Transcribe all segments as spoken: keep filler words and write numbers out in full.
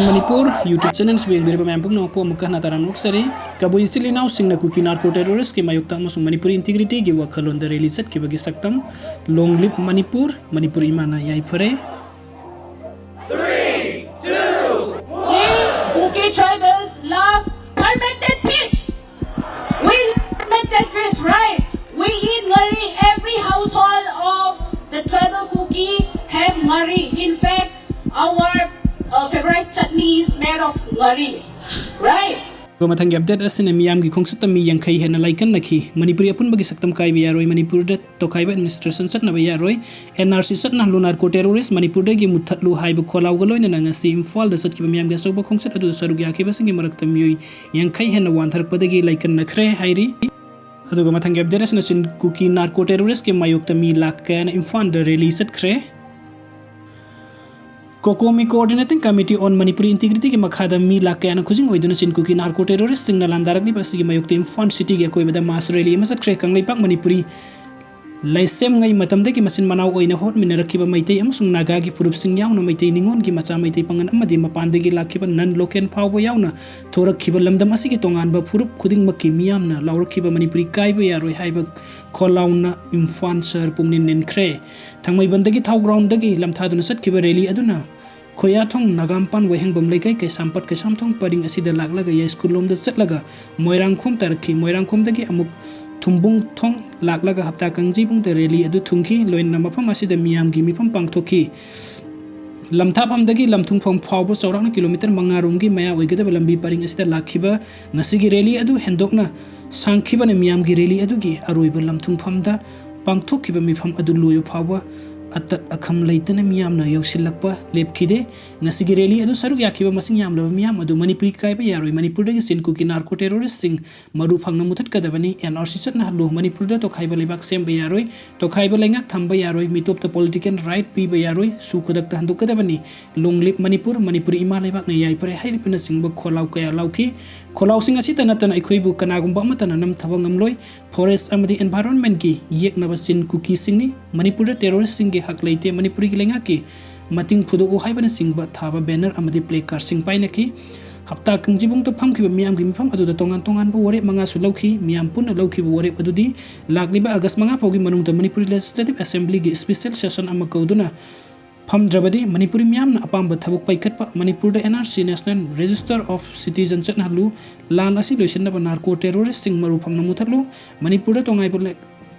Manipur YouTube channel ꯁꯤꯕꯨ ꯌꯦꯡꯕꯤꯔꯤꯕ ꯃꯌꯥꯝ ꯄꯨꯝꯅꯃꯛꯄꯨ ꯑꯃꯨꯛꯀ ꯍꯟꯅ ꯇꯔꯥꯝꯅ ꯑꯣꯛꯆꯔꯤ꯫ ꯀꯕꯨꯏ ꯏꯆꯤꯜ ꯏꯅꯥꯎꯁꯤꯡꯅ ꯀꯨꯀꯤ narco terrorist ꯀꯤ ꯃꯥꯌꯣꯛꯇ ꯑꯃꯁꯨꯡ ꯃꯅꯤꯄꯨꯔꯤ integrity ꯒꯤ ꯋꯥꯈꯜꯂꯣꯟꯗ rally ꯆꯠꯈꯤꯕꯒꯤ ꯁꯛꯇꯝ Long live ꯃꯅꯤꯄꯨꯔ, ꯃꯅꯤꯄꯨꯔ ꯏꯃꯥꯅ ꯌꯥꯏꯐꯔꯦ꯫ We Kuki tribals love permanent peace. We love permanent peace, right? We eat ngari. Every household of the tribal Kuki have ngari. In fact, our uh, favorite chutney is made of ngari, right? ꯑꯗꯨꯒ ꯃꯊꯪꯒꯤ update ꯑꯁꯤꯅ ꯃꯤꯌꯥꯝꯒꯤ ꯈꯣꯡꯆꯠꯇ ꯃꯤ ꯌꯥꯡꯈꯩ ꯍꯦꯟꯅ ꯂꯥꯏꯀꯟꯅꯈꯤ꯫ ꯃꯅꯤꯄꯨꯔꯤ ꯑꯄꯨꯟꯕꯒꯤ ꯁꯛꯇꯝ ꯀꯥꯏꯕ ꯌꯥꯔꯣꯏ꯫ ꯃꯅꯤꯄꯨꯔꯗ ꯇꯣꯈꯥꯏꯕ administration ꯆꯠꯅꯕ ꯌꯥꯔꯣꯏ꯫ NRC ꯆꯠꯅꯍꯜꯂꯨ꯫ Narco terrorist ꯃꯅꯤꯄꯨꯔꯗꯒꯤ ꯃꯨꯠꯊꯠꯂꯨ ꯍꯥꯏꯕ ꯈꯣꯜꯂꯥꯎꯒ ꯂꯣꯏꯅꯅ ꯉꯁꯤ ꯏꯝꯐꯥꯜꯗ ꯆꯠꯈꯤꯕ ꯃꯤꯌꯥꯝꯒꯤ ꯑꯆꯧꯕ ꯈꯣꯡꯆꯠ ꯑꯗꯨꯗ ꯁꯔꯨꯛ ꯌꯥꯈꯤꯕꯁꯤꯡꯒꯤ ꯃꯔꯛꯇ ꯃꯤꯑꯣꯏ ꯌꯥꯡꯈꯩ ꯍꯦꯟꯅ ꯋꯥꯟꯊꯔꯛꯄꯗꯒꯤ ꯂꯥꯏꯀꯟꯅꯈ꯭ꯔꯦ ꯍꯥꯏꯔꯤ꯫ ꯑꯗꯨꯒ ꯃꯊꯪꯒꯤ update ꯑꯁꯤꯅ ꯆꯤꯟ ꯀꯨꯀꯤ narco terrorist ꯀꯤ ꯃꯥꯌꯣꯛꯇ ꯃꯤ ꯂꯥꯛ ꯀꯌꯥꯅ ꯏꯝꯐꯥꯜꯗ rally ꯆꯠꯈ꯭ꯔꯦ꯫ COCOMI Coordinating Committee on Manipuri Integrity ꯒꯤ ꯃꯈꯥꯗ ꯃꯤ ꯂꯥꯛ ꯀꯌꯥꯅ ꯈꯨꯖꯤꯡ ꯑꯣꯏꯗꯨꯅ ꯆꯤꯟ ꯀꯨꯀꯤ narco terrorist ꯁꯤꯡꯅ ꯂꯥꯟꯗꯥꯔꯛꯂꯤꯕ ꯑꯁꯤꯒꯤ ꯃꯥꯌꯣꯛꯇ ꯏꯝꯐꯥꯜ city ꯒꯤ ꯑꯀꯣꯏꯕꯗ mass rally ꯑꯃ ꯆꯠꯈ꯭ꯔꯦ꯫ ꯀꯪꯂꯩꯄꯥꯛ ꯃꯅꯤꯄꯨꯔꯤ ꯂꯩꯁꯦꯝꯉꯩ ꯃꯇꯝꯗꯒꯤ ꯃꯆꯤꯟ ꯃꯅꯥꯎ ꯑꯣꯏꯅ ꯍꯣꯠꯃꯤꯟꯅꯔꯛꯈꯤꯕ ꯃꯩꯇꯩ ꯑꯃꯁꯨꯡ ꯅꯥꯒꯥꯒꯤ ꯐꯨꯔꯨꯞꯁꯤꯡ ꯌꯥꯎꯅ ꯃꯩꯇꯩ ꯅꯤꯉꯣꯜꯒꯤ ꯃꯆꯥ ꯃꯩꯇꯩ ꯄꯥꯉꯜ ꯑꯃꯗꯤ ꯃꯄꯥꯟꯗꯒꯤ ꯂꯥꯛꯈꯤꯕ non local ꯐꯥꯎꯕ ꯌꯥꯎꯅ ꯊꯣꯔꯛꯈꯤꯕ ꯂꯝꯗꯝ ꯑꯁꯤꯒꯤ ꯇꯣꯉꯥꯟꯕ ꯐꯨꯔꯨꯞ ꯈꯨꯗꯤꯡꯃꯛꯀꯤ ꯃꯤꯌꯥꯝꯅ ꯂꯥꯎꯔꯛꯈꯤꯕ ꯃꯅꯤꯄꯨꯔꯤ ꯀꯥꯏꯕ ꯌꯥꯔꯣꯏ ꯍꯥꯏꯕ ꯈꯣꯜꯂꯥꯎꯅ ꯏꯝꯐꯥꯜ ꯁꯍꯔ ꯄꯨꯝꯅꯤꯟ ꯅꯤꯟꯈ꯭ꯔꯦ꯫ ꯊꯥꯡꯃꯩꯕꯟꯗꯒꯤ ꯊꯥꯎ ground ꯗꯒꯤ ꯂꯝꯊꯥꯗꯨꯅ ꯆꯠꯈꯤꯕ rally ꯑꯗꯨꯅ ꯈꯣꯌꯥꯊꯣꯡ, ꯅꯥꯒꯥꯝꯄꯥꯟ, ꯋꯥꯍꯦꯡꯕꯝ ꯂꯩꯀꯥꯏ, ꯀꯩꯁꯥꯝꯄꯥꯠ, ꯀꯩꯁꯥꯝꯊꯣꯡ ꯄꯔꯤꯡ ꯑꯁꯤꯗ ꯂꯥꯛꯂꯒ ꯌꯥꯏꯁ꯭ꯀꯨꯜ ꯂꯣꯝꯗ ꯆꯠꯂꯒ ꯃꯣꯏꯔꯥꯡꯈꯣꯝ ꯇꯥꯔꯛꯈꯤ꯫ ꯃꯣꯏꯔꯥꯡꯈꯣꯝꯗꯒꯤ ꯑꯃꯨꯛ ꯊꯨꯝꯕꯨꯡꯊꯣꯡ ꯂꯥꯛꯂꯒ ꯍꯞꯇꯥ ꯀꯥꯡꯖꯩꯕꯨꯡꯗ rally ꯑꯗꯨ ꯊꯨꯡꯈꯤ꯫ ꯂꯣꯏꯅꯅ ꯃꯐꯝ ꯑꯁꯤꯗ ꯃꯤꯌꯥꯝꯒꯤ ꯃꯤꯐꯝ ꯄꯥꯡꯊꯣꯛꯈꯤ꯫ ꯂꯝꯊꯥꯐꯝꯗꯒꯤ ꯂꯝꯊꯨꯡꯐꯝ ꯐꯥꯎꯕ ꯆꯥꯎꯔꯥꯛꯅ kilometre ꯃꯉꯥ ꯔꯣꯝꯒꯤ ꯃꯌꯥ ꯑꯣꯏꯒꯗꯕ ꯂꯝꯕꯤ ꯄꯔꯤꯡ ꯑꯁꯤꯗ ꯂꯥꯛꯈꯤꯕ ꯉꯁꯤꯒꯤ rally ꯑꯗꯨ ꯍꯦꯟꯗꯣꯛꯅ ꯁꯥꯡꯈꯤꯕꯅ ꯃꯤꯌꯥꯝꯒꯤ rally ꯑꯗꯨꯒꯤ ꯑꯔꯣꯏꯕ ꯂꯝꯊꯨꯡꯐꯝꯗ ꯄꯥꯡꯊꯣꯛꯈꯤꯕ ꯃꯤꯐꯝ ꯑꯗꯨ ꯂꯣꯏꯕ ꯐꯥꯎꯕ ꯑꯇꯠ ꯑꯈꯝ ꯂꯩꯇꯅ ꯃꯤꯌꯥꯝꯅ ꯌꯧꯁꯤꯜꯂꯛꯄ ꯂꯦꯞꯈꯤꯗꯦ꯫ ꯉꯁꯤꯒꯤ rally ꯑꯗꯨ ꯁꯔꯨꯛ ꯌꯥꯈꯤꯕ ꯃꯁꯤꯡ ꯌꯥꯝꯂꯕ ꯃꯤꯌꯥꯝ ꯑꯗꯨ ꯃꯅꯤꯄꯨꯔꯤ ꯀꯥꯏꯕ ꯌꯥꯔꯣꯏ, ꯃꯅꯤꯄꯨꯔꯗꯒꯤ ꯆꯤꯟ ꯀꯨꯀꯤ narco terrorist ꯁꯤꯡ ꯃꯔꯨ ꯐꯪꯅ ꯃꯨꯊꯠꯀꯗꯕꯅꯤ, NRC ꯆꯠꯅꯍꯜꯂꯨ, ꯃꯅꯤꯄꯨꯔꯗ ꯇꯣꯈꯥꯏꯕ ꯂꯩꯕꯥꯛ ꯁꯦꯝꯕ ꯌꯥꯔꯣꯏ, ꯇꯣꯈꯥꯏꯕ ꯂꯩꯉꯥꯛ ꯊꯝꯕ ꯌꯥꯔꯣꯏ, ꯃꯤꯇꯣꯞꯇ political right ꯄꯤꯕ ꯌꯥꯔꯣꯏ, ꯁꯨ ꯈꯨꯗꯛꯇ ꯍꯟꯗꯣꯛꯀꯗꯕꯅꯤ, Long live ꯃꯅꯤꯄꯨꯔ, ꯃꯅꯤꯄꯨꯔ ꯏꯃꯥ ꯂꯩꯕꯥꯛꯅ ꯌꯥꯏꯐꯔꯦ ꯍꯥꯏꯔꯤꯕꯅꯆꯤꯡꯕ ꯈꯣꯜꯂꯥꯎ ꯀꯌꯥ ꯂꯥꯎꯈꯤ꯫ ꯈꯣꯜꯂꯥꯎꯁꯤꯡ ꯑꯁꯤꯇ ꯅꯠꯇꯅ ꯑꯩꯈꯣꯏꯕꯨ ꯀꯅꯥꯒꯨꯝꯕ ꯑꯃꯠꯇꯅ ꯅꯝꯊꯕ ꯉꯝꯂꯣꯏ, forest ꯑꯃꯗꯤ environment ꯀꯤ ꯌꯦꯛꯅꯕ ꯆꯤꯟ ꯀꯨꯀꯤꯁꯤꯡꯅꯤ꯫ ꯃꯅꯤꯄꯨꯔꯗ terrorist ꯁꯤꯡꯒꯤ ꯍꯛ ꯂꯩꯇꯦ꯫ ꯃꯅꯤꯄꯨꯔꯒꯤ ꯂꯩꯉꯥꯛꯀꯤ "ꯃꯇꯤꯡ ꯐꯨꯗꯣꯛꯎ" ꯍꯥꯏꯕꯅꯆꯤꯡꯕ ꯊꯥꯕ banner ꯑꯃꯗꯤ placardꯁꯤꯡ ꯄꯥꯏꯅꯈꯤ꯫ ꯍꯞꯇꯥ ꯀꯥꯡꯖꯩꯕꯨꯡꯗ ꯐꯝꯈꯤꯕ ꯃꯤꯌꯥꯝꯒꯤ ꯃꯤꯐꯝ ꯑꯗꯨꯗ ꯇꯣꯉꯥꯟ ꯇꯣꯉꯥꯟꯕ ꯋꯥꯔꯦꯞ ꯃꯉꯥꯁꯨ ꯂꯧꯈꯤ꯫ ꯃꯤꯌꯥꯝ ꯄꯨꯟꯅ ꯂꯧꯈꯤꯕ ꯋꯥꯔꯦꯞ ꯑꯗꯨꯗꯤ ꯂꯥꯛꯂꯤꯕ August ꯃꯉꯥ ꯐꯥꯎꯒꯤ ꯃꯅꯨꯡꯗ ꯃꯅꯤꯄꯨꯔ Legislative Assemblyꯒꯤ special session ꯑꯃ ꯀꯧꯗꯨꯅ ꯐꯝꯗ꯭ꯔꯕꯗꯤ ꯃꯅꯤꯄꯨꯔꯤ ꯃꯤꯌꯥꯝꯅ ꯑꯄꯥꯝꯕ ꯊꯕꯛ ꯄꯥꯏꯈꯠꯄ, ꯃꯅꯤꯄꯨꯔꯗ N R C, National Register of Citizen, ꯆꯠꯅꯍꯜꯂꯨ, ꯂꯥꯟ ꯑꯁꯤ ꯂꯣꯏꯁꯤꯟꯅꯕ narco terroristꯁꯤꯡ ꯃꯔꯨ ꯐꯪꯅ ꯃꯨꯊꯠꯂꯨ, ꯃꯅꯤꯄꯨꯔꯗ ꯇꯣꯉꯥꯏꯕ ꯂꯩ-,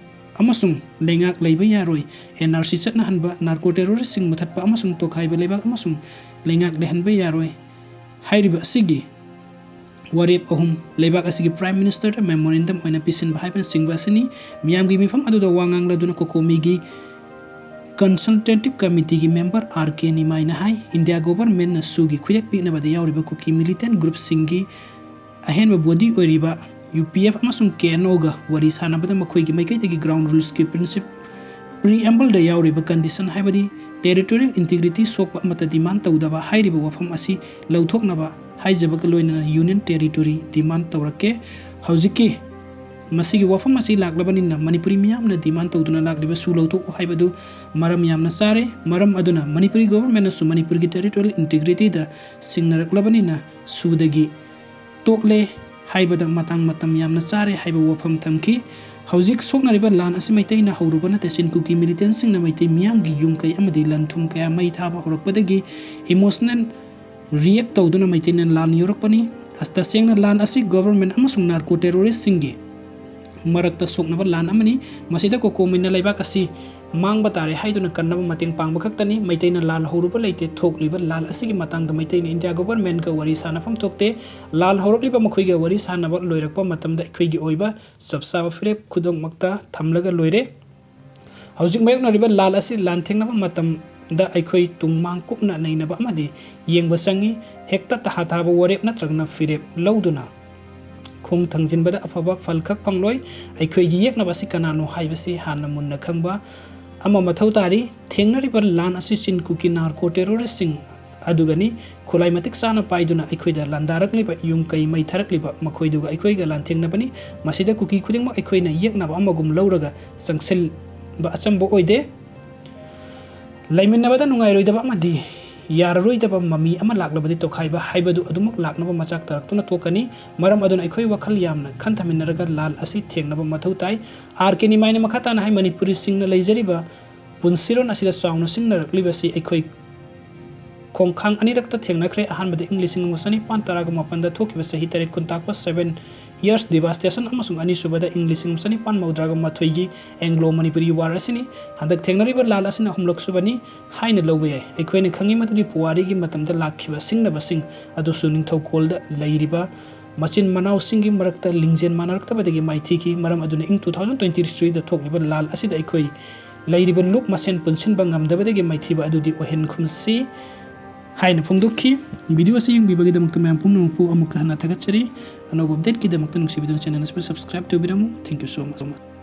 ꯑꯃꯁꯨꯡ ꯂꯩꯉꯥꯛ ꯂꯩꯕ ꯌꯥꯔꯣꯏ, N R C ꯆꯠꯅꯍꯟꯕ, narco terroristꯁꯤꯡ ꯃꯨꯊꯠꯄ ꯑꯃꯁꯨꯡ ꯇꯣꯈꯥꯏꯕ ꯂꯩꯕꯥꯛ ꯑꯃꯁꯨꯡ ꯂꯩꯉꯥꯛ ꯂꯩꯍꯟꯕ ꯌꯥꯔꯣꯏ ꯍꯥꯏꯔꯤꯕ ꯑꯁꯤꯒꯤ ꯋꯥꯔꯦꯞ ꯑꯍꯨꯝ ꯂꯩꯕꯥꯛ ꯑꯁꯤꯒꯤ Prime Ministerꯗ memorandum ꯑꯣꯏꯅ ꯄꯤꯁꯤꯟꯕ ꯍꯥꯏꯕꯅꯆꯤꯡꯕ ꯑꯁꯤꯅꯤ꯫ ꯃꯤꯌꯥꯝꯒꯤ ꯃꯤꯐꯝ ꯑꯗꯨꯗ ꯋꯥ ꯉꯥꯡꯂꯗꯨꯅ COCOMIꯒꯤ Consultative Committeeꯒꯤ member R K ꯅꯤꯃꯥꯏꯅ ꯍꯥꯏ, India governmentꯅ ꯁꯨꯒꯤ ꯈꯨꯌꯦꯛ ꯄꯤꯛꯅꯕꯗ ꯌꯥꯎꯔꯤꯕ ꯀꯨꯀꯤ militant groupꯁꯤꯡꯒꯤ ꯑꯍꯦꯟꯕ body ꯑꯣꯏꯔꯤꯕ U P F ꯑꯃꯁꯨꯡ K N Oꯒ ꯋꯥꯔꯤ ꯁꯥꯟꯅꯕꯗ ꯃꯈꯣꯏꯒꯤ ꯃꯥꯏꯀꯩꯗꯒꯤ ground rulesꯀꯤ principle preambleꯗ ꯌꯥꯎꯔꯤꯕ condition, ꯍꯥꯏꯕꯗꯤ territorial integrity ꯁꯣꯛꯄ ꯑꯃꯠꯇ demand ꯇꯧꯗꯕ ꯍꯥꯏꯔꯤꯕ ꯋꯥꯐꯝ ꯑꯁꯤ ꯂꯧꯊꯣꯛꯅꯕ ꯍꯥꯏꯖꯕꯒ ꯂꯣꯏꯅꯅ Union Territory demand ꯇꯧꯔꯛꯀꯦ꯫ ꯍꯧꯖꯤꯛꯀꯤ ꯃꯁꯤꯒꯤ ꯋꯥꯐꯝ ꯑꯁꯤ ꯂꯥꯛꯂꯕꯅꯤꯅ ꯃꯅꯤꯄꯨꯔꯤ ꯃꯤꯌꯥꯝꯅ demand ꯇꯧꯗꯨꯅ ꯂꯥꯛꯂꯤꯕ ꯁꯨ ꯂꯧꯊꯣꯛꯎ ꯍꯥꯏꯕꯗꯨ ꯃꯔꯝ ꯌꯥꯝꯅ ꯆꯥꯔꯦ꯫ ꯃꯔꯝ ꯑꯗꯨꯅ ꯃꯅꯤꯄꯨꯔꯤ governmentꯅꯁꯨ ꯃꯅꯤꯄꯨꯔꯒꯤ territorial integrityꯗ ꯁꯤꯡꯅꯔꯛꯂꯕꯅꯤꯅ ꯁꯨꯗꯒꯤ ꯇꯣꯛꯂꯦ ꯍꯥꯏꯕꯗ ꯃꯇꯥꯡ ꯃꯇꯝ ꯌꯥꯝꯅ ꯆꯥꯔꯦ ꯍꯥꯏꯕ ꯋꯥꯐꯝ ꯊꯝꯈꯤ꯫ ꯍꯧꯖꯤꯛ ꯁꯣꯛꯅꯔꯤꯕ ꯂꯥꯟ ꯑꯁꯤ ꯃꯩꯇꯩꯅ ꯍꯧꯔꯨꯕ ꯅꯠꯇꯦ꯫ ꯆꯤꯟ ꯀꯨꯀꯤ militantꯁꯤꯡꯅ ꯃꯩꯇꯩ ꯃꯤꯌꯥꯝꯒꯤ ꯌꯨꯝ ꯀꯩ ꯑꯃꯗꯤ ꯂꯟ ꯊꯨꯝ ꯀꯌꯥ ꯃꯩ ꯊꯥꯕ ꯍꯧꯔꯛꯄꯗꯒꯤ emotional react ꯇꯧꯗꯨꯅ ꯃꯩꯇꯩꯅ ꯂꯥꯟ ꯌꯧꯔꯛꯄꯅꯤ꯫ ꯑꯁ, ꯇꯁꯦꯡꯅ ꯂꯥꯟ ꯑꯁꯤ government ꯑꯃꯁꯨꯡ narco terroristꯁꯤꯡꯒꯤ ꯃꯔꯛꯇ ꯁꯣꯛꯅꯕ ꯂꯥꯟ ꯑꯃꯅꯤ꯫ ꯃꯁꯤꯗ COCOMIꯅ ꯂꯩꯕꯥꯛ ꯑꯁꯤ ꯃꯥꯡꯕ ꯇꯥꯔꯦ ꯍꯥꯏꯗꯨꯅ ꯀꯟꯅꯕ ꯃꯇꯦꯡ ꯄꯥꯡꯕ ꯈꯛꯇꯅꯤ꯫ ꯃꯩꯇꯩꯅ ꯂꯥꯜ ꯍꯧꯔꯨꯕ ꯂꯩꯇꯦ꯫ ꯊꯣꯛꯂꯤꯕ ꯂꯥꯜ ꯑꯁꯤꯒꯤ ꯃꯇꯥꯡꯗ ꯃꯩꯇꯩꯅ India governmentꯀ ꯋꯥꯔꯤ ꯁꯥꯅꯐꯝ ꯊꯣꯛꯇꯦ꯫ ꯂꯥꯜ ꯍꯧꯔꯛꯂꯤꯕ ꯃꯈꯣꯏꯒ ꯋꯥꯔꯤ ꯁꯥꯅꯕ ꯂꯣꯏꯔꯛꯄ ꯃꯇꯝꯗ ꯑꯩꯈꯣꯏꯒꯤ ꯑꯣꯏꯕ ꯆꯞ ꯆꯥꯕ ꯐꯤꯔꯦꯞ ꯈꯨꯗꯣꯡꯃꯛꯇ ꯊꯝꯂꯒ ꯂꯣꯏꯔꯦ꯫ ꯍꯧꯖꯤꯛ ꯃꯥꯌꯣꯛꯅꯔꯤꯕ ꯂꯥꯜ ꯑꯁꯤ ꯂꯥꯟꯊꯦꯡꯅꯕ ꯃꯇꯝꯗ ꯑꯩꯈꯣꯏ ꯇꯨꯡ ꯃꯥꯡ ꯀꯨꯞꯅ ꯅꯩꯅꯕ ꯑꯃꯗꯤ ꯌꯦꯡꯕ ꯆꯪꯏ꯫ ꯍꯦꯛꯇ ꯇꯍꯥ ꯇꯥꯕ ꯋꯥꯔꯦꯞ ꯅꯠꯇ꯭ꯔꯒꯅ ꯐꯤꯔꯦꯞ ꯂꯧꯗꯨꯅ ꯈꯣꯡ ꯊꯥꯡꯖꯤꯟꯕꯗ ꯑꯐꯕ ꯐꯜ ꯈꯛ ꯐꯪꯂꯣꯏ꯫ ꯑꯩꯈꯣꯏꯒꯤ ꯌꯦꯛꯅꯕ ꯑꯁꯤ ꯀꯅꯥꯅꯣ ꯍꯥꯏꯕꯁꯤ ꯍꯥꯟꯅ ꯃꯨꯟꯅ ꯈꯪꯕ ꯑꯃ ꯃꯊꯧ ꯇꯥꯔꯤ꯫ ꯊꯦꯡꯅꯔꯤꯕ ꯂꯥꯟ ꯑꯁꯤ ꯆꯤꯟ ꯀꯨꯀꯤ narco terroristꯁꯤꯡ ꯑꯗꯨꯒꯅꯤ꯫ ꯈꯨꯠꯂꯥꯏ ꯃꯇꯤꯛ ꯆꯥꯅ ꯄꯥꯏꯗꯨꯅ ꯑꯩꯈꯣꯏꯗ ꯂꯥꯟꯗꯥꯔꯛꯂꯤꯕ ꯌꯨꯝ ꯀꯩ ꯃꯩ ꯊꯥꯔꯛꯂꯤꯕ ꯃꯈꯣꯏꯗꯨꯒ ꯑꯩꯈꯣꯏꯒ ꯂꯥꯟꯊꯦꯡꯅꯕꯅꯤ꯫ ꯃꯁꯤꯗ ꯀꯨꯀꯤ ꯈꯨꯗꯤꯡꯃꯛ ꯑꯩꯈꯣꯏꯅ ꯌꯦꯛꯅꯕ ꯑꯃꯒꯨꯝ ꯂꯧꯔꯒ ꯆꯪꯁꯤꯟꯕ ꯑꯆꯝꯕ ꯑꯣꯏꯗꯦ꯫ ꯂꯩꯃꯤꯟꯅꯕꯗ ꯅꯨꯡꯉꯥꯏꯔꯣꯏꯗꯕ ꯑꯃꯗꯤ ꯌꯥꯔꯔꯣꯏꯗꯕ ꯃꯃꯤ ꯑꯃ ꯂꯥꯛꯂꯕꯗꯤ ꯇꯣꯈꯥꯏꯕ ꯍꯥꯏꯕꯗꯨ ꯑꯗꯨꯃꯛ ꯂꯥꯛꯅꯕ ꯃꯆꯥꯛ ꯇꯥꯔꯛꯇꯨꯅ ꯇꯣꯛꯀꯅꯤ꯫ ꯃꯔꯝ ꯑꯗꯨꯅ ꯑꯩꯈꯣꯏ ꯋꯥꯈꯜ ꯌꯥꯝꯅ ꯈꯟꯊꯃꯤꯟꯅꯔꯒ ꯂꯥꯜ ꯑꯁꯤ ꯊꯦꯡꯅꯕ ꯃꯊꯧ ꯇꯥꯏ꯫ ꯑꯥꯔ ꯀꯦ ꯅꯤꯃꯥꯏꯅ ꯃꯈꯥ ꯇꯥꯅ ꯍꯥꯏ, ꯃꯅꯤꯄꯨꯔꯤꯁꯤꯡꯅ ꯂꯩꯖꯔꯤꯕ ꯄꯨꯟꯁꯤꯔꯣꯟ ꯑꯁꯤꯗ ꯆꯥꯎꯅ ꯁꯤꯡꯅꯔꯛꯂꯤꯕꯁꯤ ꯑꯩꯈꯣꯏ ꯈꯣꯡꯈꯥꯡ ꯑꯅꯤꯔꯛꯇ ꯊꯦꯡꯅꯈ꯭ꯔꯦ꯫ ꯑꯍꯥꯟꯕꯗ ꯏꯪ ꯂꯤꯁꯤꯡ ꯑꯃ ꯆꯅꯤꯄꯥꯟ ꯇꯔꯥꯒ ꯃꯥꯄꯟꯗ ꯊꯣꯛꯈꯤꯕ ꯆꯍꯤ ꯇꯔꯦꯠ ꯈꯨꯟꯇꯥꯛꯄ Seven Years Devastation ꯑꯃꯁꯨꯡ ꯑꯅꯤꯁꯨꯕꯗ ꯏꯪ ꯂꯤꯁꯤꯡ ꯑꯃ ꯆꯅꯤꯄꯥꯟ ꯃꯧꯗ꯭ꯔꯥꯒ ꯃꯥꯊꯣꯏꯒꯤ Anglo Manipuri War ꯑꯁꯤꯅꯤ꯫ ꯍꯟꯗꯛ ꯊꯦꯡꯅꯔꯤꯕ ꯂꯥꯜ ꯑꯁꯤꯅ ꯑꯍꯨꯝꯂꯛ ꯁꯨꯕꯅꯤ ꯍꯥꯏꯅ ꯂꯧꯕ ꯌꯥꯏ꯫ ꯑꯩꯈꯣꯏꯅ ꯈꯪꯉꯤ ꯃꯗꯨꯗꯤ ꯄꯨꯋꯥꯔꯤꯒꯤ ꯃꯇꯝꯗ ꯂꯥꯛꯈꯤꯕ ꯁꯤꯡꯅꯕꯁꯤꯡ ꯑꯗꯨꯁꯨ ꯅꯤꯡꯊꯧꯀꯣꯜꯗ ꯂꯩꯔꯤꯕ ꯃꯆꯤꯟ ꯃꯅꯥꯎꯁꯤꯡꯒꯤ ꯃꯔꯛꯇ ꯂꯤꯡꯖꯦꯜ ꯃꯥꯟꯅꯔꯛꯇꯕꯗꯒꯤ ꯃꯥꯏꯊꯤꯈꯤ꯫ ꯃꯔꯝ ꯑꯗꯨꯅ ꯏꯪ two thousand twenty threeꯗ ꯊꯣꯛꯂꯤꯕ ꯂꯥꯜ ꯑꯁꯤꯗ ꯑꯩꯈꯣꯏ ꯂꯩꯔꯤꯕ ꯂꯨꯞ ꯃꯁꯦꯟ ꯄꯨꯟꯁꯤꯟꯕ ꯉꯝꯗꯕꯗꯒꯤ ꯃꯥꯏꯊꯤꯕ ꯑꯗꯨꯗꯤ ꯑꯣꯏꯍꯟꯈꯨꯝꯁꯤ ꯍꯥꯏꯅ ꯐꯣꯡꯗꯣꯛꯈꯤ꯫ Video ꯑꯁꯤ ꯌꯦꯡꯕꯤꯕꯒꯤꯗꯃꯛꯇ ꯃꯌꯥꯝ ꯄꯨꯝꯅꯃꯛꯄꯨ ꯑꯃꯨꯛꯀ ꯍꯟꯅ ꯊꯥꯒꯠꯆꯔꯤ꯫ ꯑꯅꯧꯕ updateꯀꯤꯗꯃꯛꯇ ꯅꯨꯡꯁꯤꯕꯤꯗꯨꯅ channel ꯑꯁꯤꯕꯨ subscribe ꯇꯧꯕꯤꯔꯝꯃꯨ꯫ Thank you so much꯫